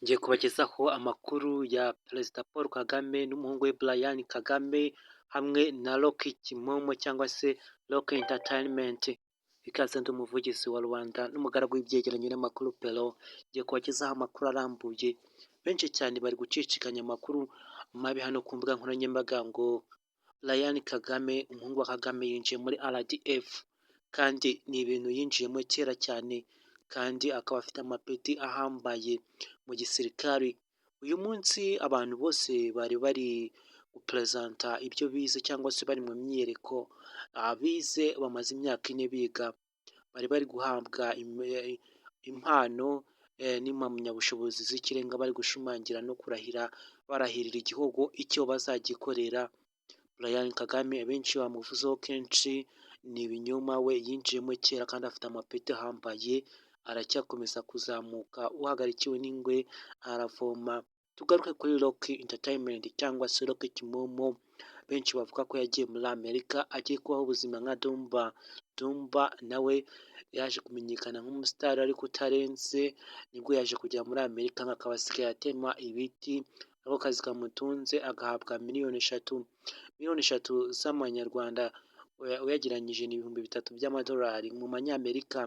Ngiye kubagezaho amakuru ya Perezida Paul Kagame n'umuhungu we Brian Kagame hamwe na Rocky Kimomo cyangwa se Rocky Entertainment. Ikaze, ndi umuvugizi wa rubanda n'umugaragu w'ibyegeranyo n'amakuru Pero. Ngiye kubagezaho amakuru arambuye. Benshi cyane bari gucicikanya amakuru mabi hano ku mbuga nkoranyambaga ngo Brian Kagame, umuhungu wa Kagame, yinjiye muri RDF, kandi ni ibintu yinjiyemo kera cyane, kandi akaba afite amapeti ahambaye mu gisirikari. Uyu munsi abantu bose bari bari guperezanta ibyo bize cyangwa se bari mu myiyereko abize bamaze imyaka 4 biga, bari bari guhabwa impano n'impamyabushobozi z'ikirenga, bari gushimangira no kurahira, barahirira igihugu icyo bazagikorera. Brian Kagame abenshi bamuvuzeho kenshi, ni ibinyoma, we yinjiyemo kera kandi afite amapeti ahambaye, aracyakomeza kuzamuka, uhagarikiwe n'ingwe aravoma. Tugaruke kuri Rocky Entertainment cyangwa se Rocky Kimomo. Benshi bavuga ko yagiye muri Amerika, agiye kubaho ubuzima nka Dumba. Dumba nawe yaje kumenyekana nk'umusitari ariko utarenze, nibwo yaje kujya muri Amerika, akaba asigaye atema ibiti, ako kazi kamutunze, agahabwa miliyoni 3. Miliyoni 3 z'amanyarwanda uyagereranyije ni 3000 by'amadolari mu manyamerika,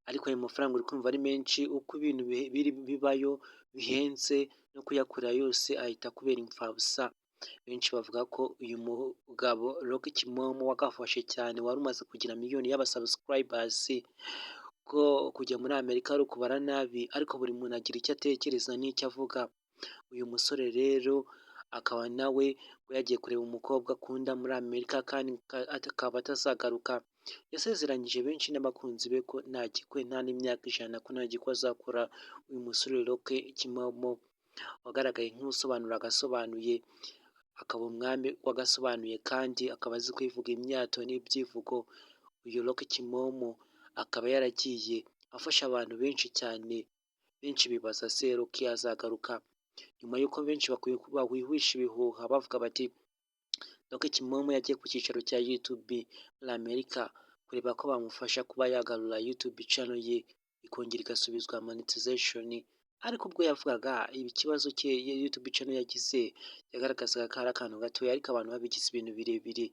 ariko ayo mafaranga uri kumva ari menshi. Uko ibintu biri bibayo bihenze, no kuyakorera yose ahita akubera imfabusa. Benshi bavuga ko uyu mugabo Rocky Kimomo wagafashe cyane, wari umaze kugira miliyoni y'aba subscribers, ko kujya muri Amerika ari ukubara nabi, ariko buri muntu agira icyo atekereza n'icyo avuga. Uyu musore rero akaba nawe ngo yagiye kureba umukobwa akunda muri Amerika, kandi akaba atazagaruka. Yasezeranyije benshi n'abakunzi be ko nta gikwe, nta n'imyaka 100, ko nta gikwe azakora. Uyu musore Rocky Kimomo wagaragaye nk'usobanura agasobanuye, akaba umwami w'agasobanuye, kandi akaba azi kwivuga imyato n'ibyivugo. Uyu Rocky Kimomo akaba yaragiye afasha abantu benshi cyane. Benshi bibaza se Rocky azagaruka, nyuma y'uko benshi bahwihwisha ibihuha bavuga bati Rocky Kimomo yagiye ku cyicaro cya YouTube muri Amerika kureba ko bamufasha kuba yagarura YouTube channel ye, ikongera igasubizwa monetization. Ariko ubwo yavugaga ibi kibazo cye YouTube channel yagize, yagaragazaga ko ari akantu gatoya, ariko abantu babigize ibintu birebire.